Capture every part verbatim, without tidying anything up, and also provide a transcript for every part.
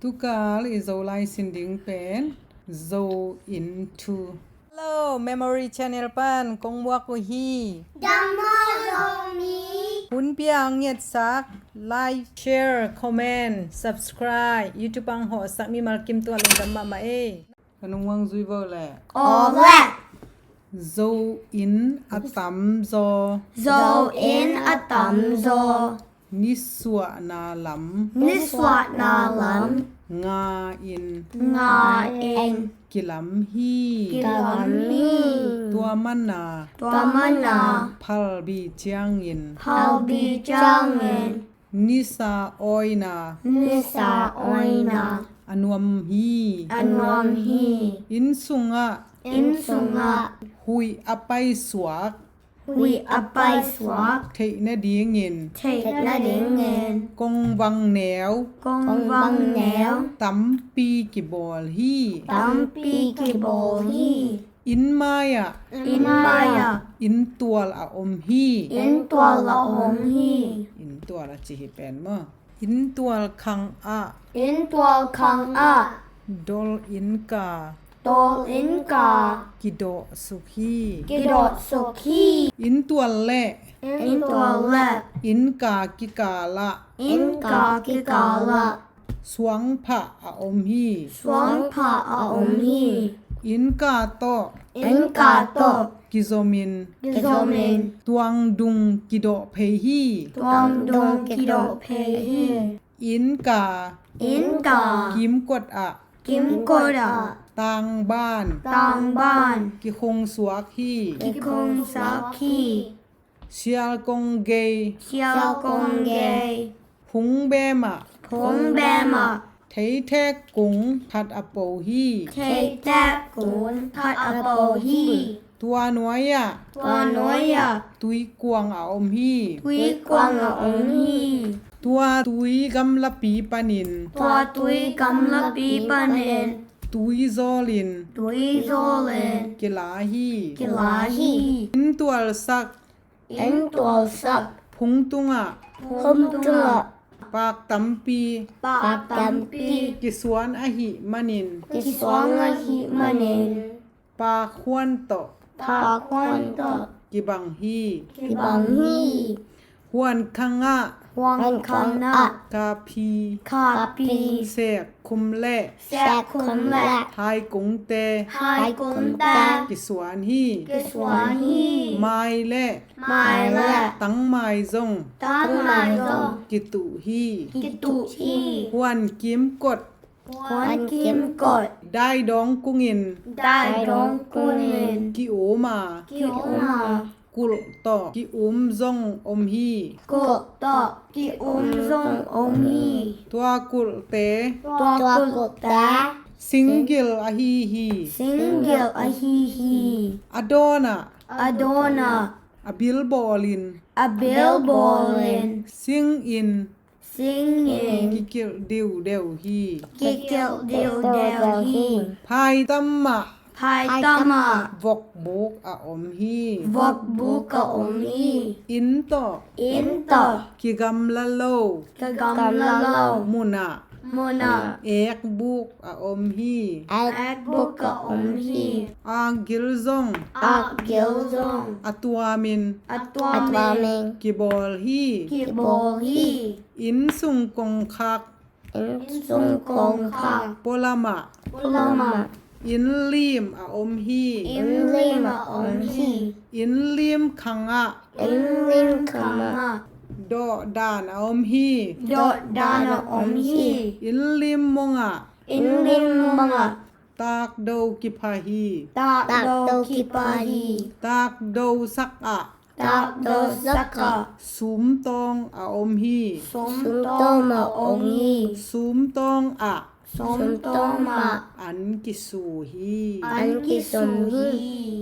Tukal i Zolai sin ding pen Zo in thu. Hello, Memory Channel pan kong muak uh hi. Dam maw Zomi. Hun pia ang ngetsak, like, share, comment, subscribe, YouTube ang hawhsak mimal kim tua lungdam mahmah ei. Ka nungwang zui vo le. Aw le. Zo in a tam zaw. Zo in a tam zaw. Nisuahna lam. Nisuahna lam. Nga in. Nga in. Kilam hi. Kilam hi. Tua mana. Tua mana. Phalbi ciangin. Phalbi ciangin. Nisa awina. Nisa awina. A nuam hi. A nuam hi. Inn sungah. Inn sungah. Huih a paisuak. Huih a paisuak. Theih nadingin. Theih nadingin. Kongvang neu. Kongvang neu. Tampi kibawl hi. Tampi kibawl hi. Inn mai-ah. Inn mai-ah. Inntual a om hi. Inntual a om hi. Inntual a ci hi pen maw. Inntual khangah. Inntual khangah. Dol innka. Dol innka. Kidawhsuk hi. Kidawhsuk hi. Inntual le. Inntual le. Innka kikalah. Innka kikalah. Suangphah a om hi. Suangphah a om hi. Innka tawh. Innka tawh. Kizomin. Kizomin. Tuangdung kidawh phei hi. Tuangdung kidawh phei hi. Innka. Innka. Kimkot ah. Kimkot ah. Tangban. Tangban. Kikhungsuak hi. Kikhungsuak hi. Sial kong gei. Sial kong gei. Phungbem ah. Phungbem ah. Theithek kung khat a po hi. Theithek kung khat a po hi. Tua nuai-ah. Tua nuai-ah. Tuikuang a om hi. Tuikuang a om hi. Tua tui gamlapi panin. Tua tui gamlapi panin. Tui zawlin. Tui zawlin. Kila hi. Kila hi. Inntualsak. Inntualsak. Phung tungah. Phung tungah. Pak tampi. Pak tampi. Kisuan ahih manin. Kisuan ahih manin. Pak huan tawh. Pak huan tawh. Kibang hi. Kibang hi. Huan khangah. Huan khangah. Kapi. Kapi. Sek khum le. Sek khum le. Hai kungte. Hai kungte. Kisuan hi. Kisuan hi. Mai le. Mai le. Tangmai zong. Tangmai zong. Kituh hi. Kituh hi. Huan kimkot. Huan kimkot. Daidawng kungin. Daidawng kungin. Ki-um a. Ki-um a. Kulh tawh ki-um zong om hi. Kulh tawh ki-um zong om hi. Tua kulhte. Tua kulhte. Singgil ahi hi. Singgil ahi hi. A dawnah. A dawnah. A bilbawlin. A bilbawlin. Singin. Singin. Kikilh diudeu hi. Kikilh diudeu hi. Phaitam ah. Phaitam ah. Vokbuk a om hi. Vokbuk a om hi. Inn tawh. Inn tawh. Kigamla lo. Kigamla lo. Munah. Munah. Ekbuk a om hi. Ekbuk a om hi. Akgil zong. Akgil zong. A tuamin. A tuamin. Kibawl hi. Kibawl hi. Inn sung kongkhak. Inn sung kongkhak. Pualamah. Pualamah. Inn lim a om hi. Inn lim a om hi. Inn lim khangah. Inn lim khangah. Dawhdan a om hi. Dawhdan a om hi. Inn lim mongah. Inn lim mongah. Takdo kipha hi. Takdo kipha hi. Takdo sakah. Takdo sakah. Sumtawng a om hi. Sumtawng a om hi. Sumtawng ah. Sumtawng ah. An kisu hi. An kisu hi.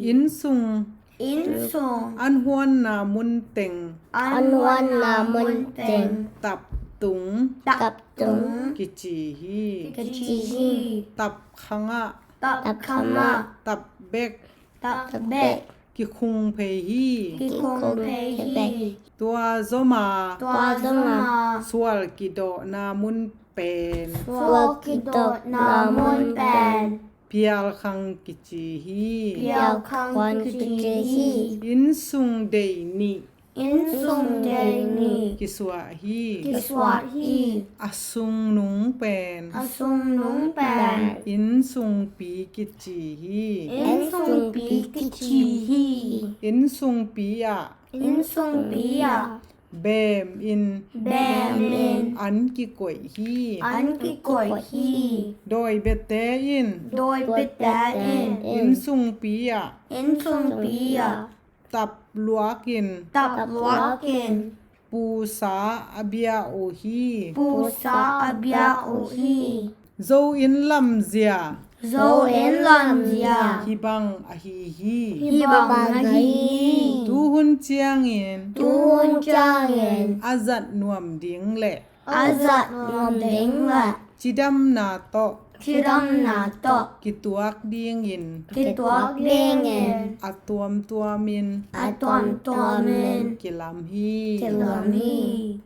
Inn sung. Inn sung. An huanna mun teng. An huanna mun teng. Taptung. Taptung. Kici hi. Kici hi. Tap khangah. Tap khangah. Tap bek. Tap bek. Kikhung phei hi. Kikhung phei hi. Tua zoma. Tua zoma. Sual kidawhna mun pen, suak kidotna mun pen, pialkhang kici hi. Pialkhang kici hi. Innsung dei nih, innsung dei nih, kisuah hi. Kisuah hi. A sungnung pen, a sungnung pen, innsungpi kici hi. Innsungpi kici hi. Innsungpi ah, innsungpi ah, beem in, beem in, an kikoih hi. An kikoih hi. Dawi biate in, dawi biate in, innsungpi ah, innsungpi ah, tap luakin, tap luakin, pusa a bia uh hi. Pusa a bia uh hi. Zo inn lamzia, zo inn lamzia, hih bang ahi hi. Hih bang ahi hi. Tuhun ciangin, tuhun ciangin, a zat nuam ding le, a zat nuam ding le, cidamna tawh, cidamna tawh, kituak dingin, kituak dingin, a tuamtuamin, a tuamtuamin, kilam hi. Kilam hi.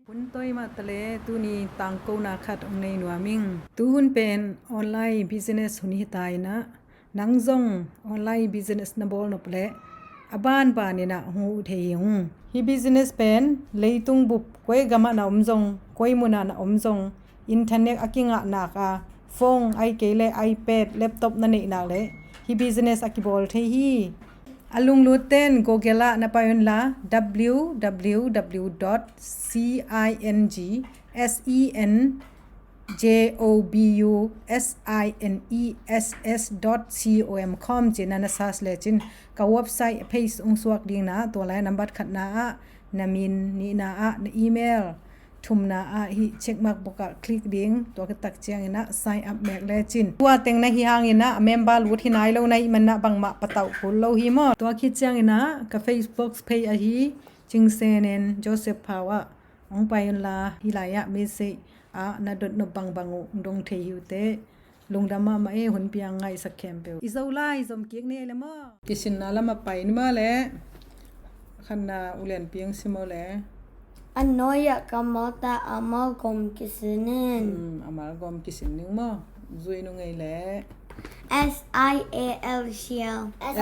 Hun toi mah ta le, tuni tangkona khat hong nei nuam ing. Tuhun pen online business hun hi ta in ah, nang zong online business na bawl nop leh a banban in ah hong huh thei hi ung. Hih business pen leitung bup koi gamah na om zong, koi munah na om zong, internet a kingah nak a, phone ahih kei leh iPad, laptop na neih nak leh hih business a kibawl thei hi. A lunglut ten Google ah na pai un la, www dot singjobusiness dot com ci-in na search lecin ka website page hong suak ding in ah, tua lai nambat khatna ah na min, nihna ah na email, thumna ah hih check mark bawk ah click ding, tua khit tak ciangin ah sign up mek lecin. Tua teng na hih hangin ah a member lut hi nai lo na hih manin ah bangmah patauh kul lo hi maw. Tua khit ciangin ah ka Facebook page ahi Cing Sen En Joseph Phau ah hong pai un la, hih lai ah message ah na dot nop bangbang uh dong thei hi uh teh. Lungdam mahmah e, hun piang ngaihsak khempeuh. I Zolai zom kik ni ei le maw. Kisinna lam a pai ni maw le. Khatna ulian piang si maw le. A nuai ah ka mawta a mawlgawm kisin in. Hmm, a mawlgawm kisin ning maw. Zui nung ei le. S I A L, sial. S I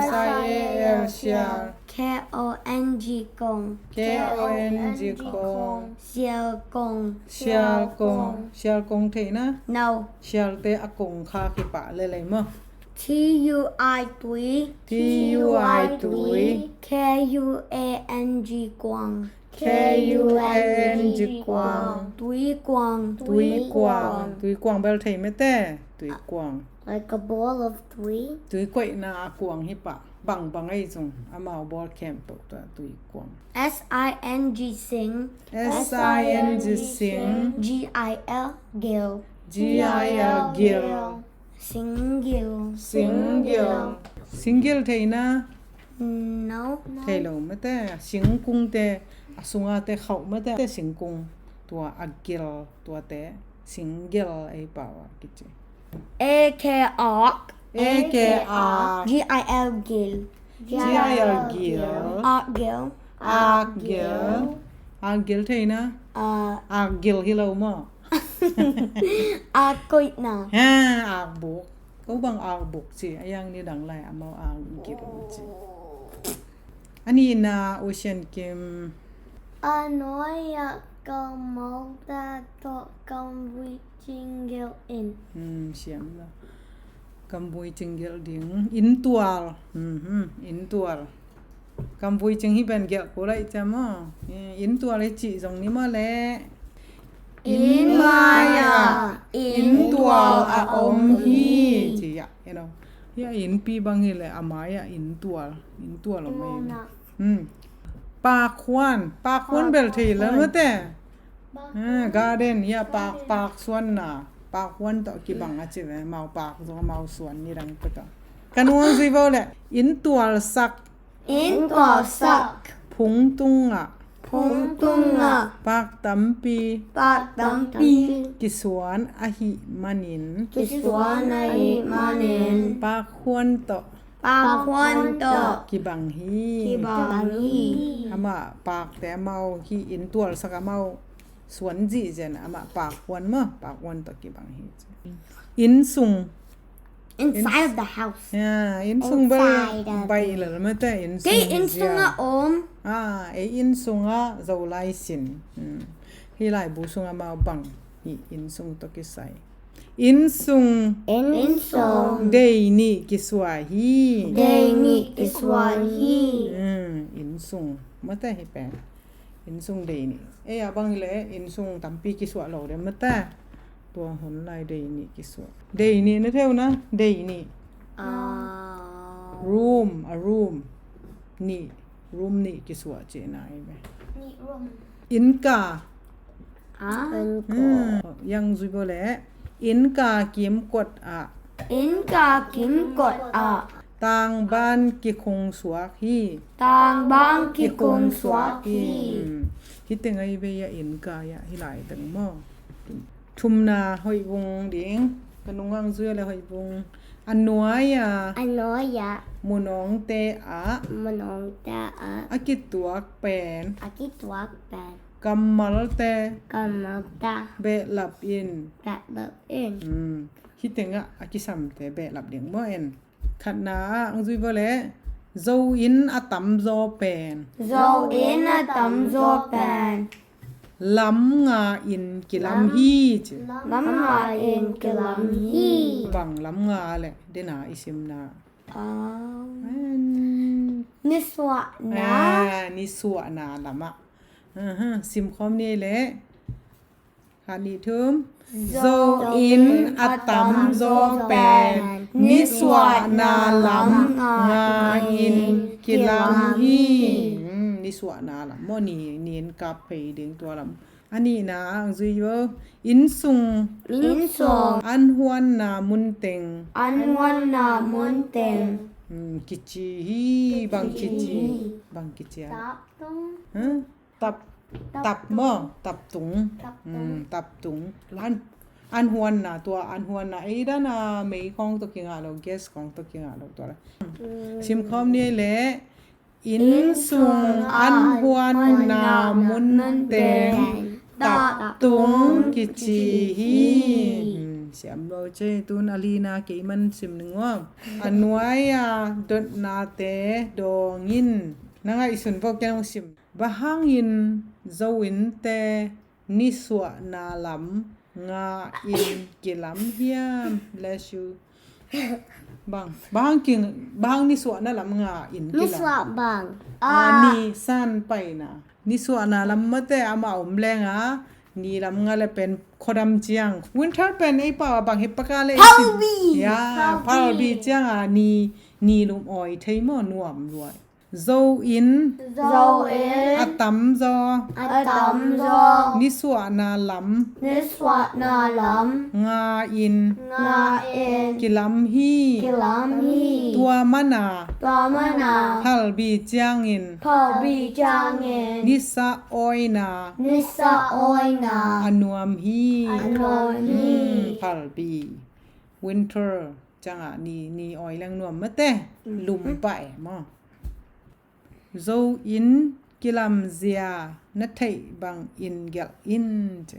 A L, sial. K O N G, kong. K O N G, kong. Sial kong. Sial kong. Sial kong thei na? No. Sialte a kong kha kipah lelei maw. T U I, tui. T U I, tui. K U A N G, kuang. K U A N G, kuang. Tui kuang. Tui kuang. Tui kuang bel thei mete. Tui kuang. Like a ball of tui. Tui koihna a kuang hi pah. Bangbang ei zong amau bawl khempeuh tua tui kuang. S I N G, sing. S I N G, sing. G I L, gil. G I L, gil. Singgil. Singgil. Singgil thei na? No. Thei lo mete. Singkung te, a sunga te khauh mete. Singkung tua a gil tuate singgil ei pau a kici. A K, ak. A K, ak. G I L, gil. G I L, gil. Ak gil. Ak gil. Ak gil thei na? Ak gil hi lo maw. Ak koihna. Ha, ak buk. Ko bang ak buk ci, a yang ni dang lai amau ak gil ci. A nihna, Ocean Kim. A nuai ah ka mawta tawh kam vui cing gelh in. Hmm, siam lo. Kam vui cing gelh ding. Inntual. Mhm, inntual. Kam vui cing hi pen gelh kul lai ciam maw. Eh, inntual hi cih zong ni maw le. Inn mai ah inntual a om hi. Ci ah, you know. Hi a innpi bang hi le a mai ah inntual. Inntual om hi. Hmm. Pakhuan. Pakhuan bel thei le mate. Ah, garden. Hi a pak, pak suan na. Pakhuan tawh kibang a ci ve. Mau pak zong mau suan ni dang pek a. Ka nuang zui vo le. Inntual sak. Inntual sak. Phung tungah. Phung tungah. Pak tampi. Pak tampi. Kisuan ahih manin. Kisuan ahih manin. Pakhuan tawh. Pakhuan tawh. Kibang hi. Kibang hi. Amah pakte amau hi inntual sak amau Suan zihziah amah pakhuan maw, pakhuan tawh kibang hi ci. Inn sung. Inside of the house. Ya, inn sung bel inside of baih lel mate, inn sung hi zia. Kei inn sungah om. Ah, ei inn sungah Zolai sin. Hmm. Hih laibu sungah amau bang hi, inn sung tawh kisai. Inn sung. Inn sung. Dei nih kisuah hi. Dei nih kisuah hi. Hmm, inn sung. Mate hih pen. Inn sung dei nih. Ei a bang hileh inn sung tampi kisuah lo ding mate. Tua hun lai dei nih kisuah. Dei nih na thei uh na, dei nih. Ah. Room, a room. Nih, room nih kisuah cihna hi ve. Nih room. Innka. Ah. Innka. Hmm. Yang zui bo leh. Innka kimkot ah. Innka kimkot ah. Tangban kikhung suak hi. Tangban kikhung suak hi. Hmm. Hih teng ahi ve a innka ah, hih lai teng maw. Thumna hoih vung ding. Ka nungang zui leh hoih vung. A nuai ah. A nuai ah. Munawngte ah. Munawngte ah. A kituak pen. A kituak pen. Kammalte. Kammalte. Behlap in. Behlap in. Hmm. Hih tengah a kisamte behlap ding maw en. Khatna ah ang zui bo leh. Zo inn a tamzaw pen. Zo inn a tamzaw pen. Lam nga in kilam hi ci. Lam nga in kilam hi. Bang lam nga leh dena i simna. Ah. Nisuahna. Ah, nisuahna lamah. Aha, simkhawm ni leh. Khat nih thum. Zo inn a tamzaw pen nisuahna lam nga in kilam hi. Hmm, nisuahna lam maw, ni, ni in kap phei ding tua lam. A nihna ang zui bo. Inn sung. Inn sung. An huanna mun teng. An huanna mun teng. Hmm, kici hi, bang kici. Bang kici a. Tap tung. Huh? Tap, tap maw, tap tung. Tap tung. Hmm, tap tung. An, an huanna, tua an huanna. Ei dan a mei khawng tawh kingah lo, gas khawng tawh kingah lo tua la. Hmm. Simkhawm ni leh. Inn sung an huanna mun teng tap tung kici hi. Hmm, siam lo ce, tun a lina kei man sim ning aw. A nuai a dotnate dawng in. Na ngaihsun vo, ken hong sim. Bang hangin Zo innte nisuahna lam nga in kilam hiam? Bless you. Bang, bang hang king, bang hang nisuahna lam nga in kilam. Nisuah bang. Ah, ni san paina. Nisuahna lam mate amah om leng a, ni lam nga leh pen khuadam ciang. Winter pen ei pau a bang hi paka leh. Phalbi. Ya, phalbi ciang a ni, ni lum awi thei maw, nuam luai. Zo inn. Zo inn. A tamzaw. A tamzaw. Nisuahna lam. Nisuahna lam. Nga in. Nga in. Kilam hi. Kilam hi. Tua mana. Tua mana. Phalbi ciangin. Phalbi ciangin. Nisa awina. Nisa awina. A nuam hi. A nuam hi. Hmm, phalbi. Winter. Ciangah ni, ni awi leng nuam mate. Mm. Lum pah e maw. Zo inn kilamzia na theih bangin gelh in ci.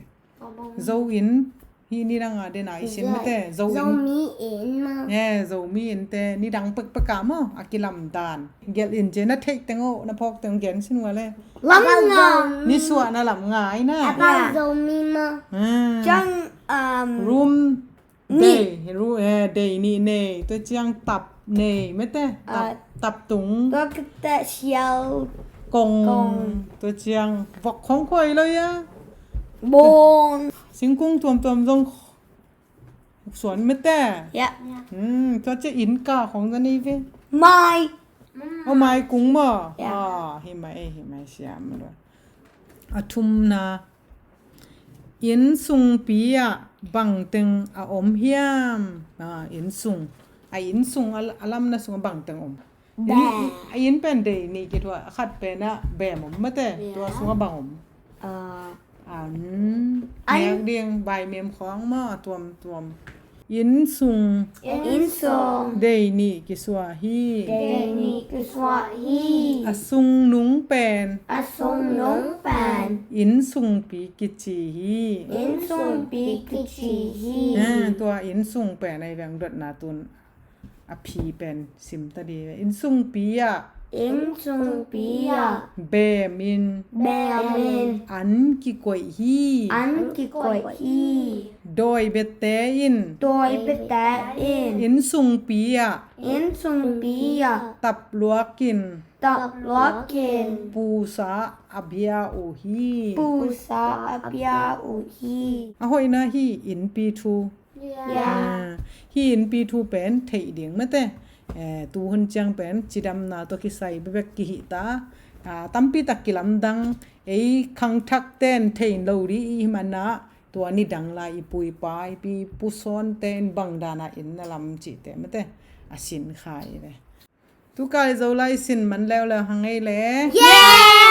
Zo inn, hih ni dang a dena i sin mate. Zo inn. Zomi inn maw. Eh, Zomi innte ni dang pekpek a maw, a kilam dan. Gelh in ci, na theih teng aw, na phawk teng gen sin ua le. Lam nga. Nisuahna lam nga ai na. About Zomi maw. Hmm. Ciang, um, room Nih. Dei, ru, eh, dei nih nei, tua ciang tap nei, mete, tap, ah, tap tung. Tua kite sial. Kong. Kong. Tua ciang vok khong khoi lo ia. Bong. Singkung tuamtuam zong suan mete. Ya. Hmm, tua ciang innka khong zong nei ve. Mai. Oh, mai kung maw. Ya. Ah, hi mai, hi mai siam lo. A thumna. Inn sungpi ah bangteng a om hiam? Ah, inn sung. A inn sung a, a lamna sungah bangteng om. Bem. Inn, a inn pen dei nih kituah, a khat pen ah bem om mate. Ya. Tua sungah bang om. Ah. An. An. Nek ding, baimem khawng maw, tuamtuam. Inn sung. Inn sung. Dei nih kisuah hi. Dei nih kisuah hi. A sung nung pen. A sung nung pen. Inn sungpi kici hi. Inn sungpi kici hi. Ah, tua inn sung pen a i veng dotna tun a phi pen sim ta di ve. Inn sungpi ah. Inn sungpi ah. Beem in. Beem in. An kikoih hi. An kikoih hi. Dawi bete in. Dawi bete in. Inn sungpi ah. Inn sungpi ah. Tapluak in. Tapluak in. Pusa a bia uh hi. Pusa a bia uh hi. A hoihna hi innpi thu. Yeah. Ah, hi innpi thu pen theih ding mate. Eh, tuhun ciang pen cidamna tawh kisai bebek kihi ta. Ah, tampi tak kilamdang ei khangthak ten theih lo dih i hih manin ah tua nidang lai i pu i pa i pi i pu sawn ten bang dana inn na lam cihte mate a sin kha i ve. Tukai Zolai sin man leuleu hang ei le. Yeah!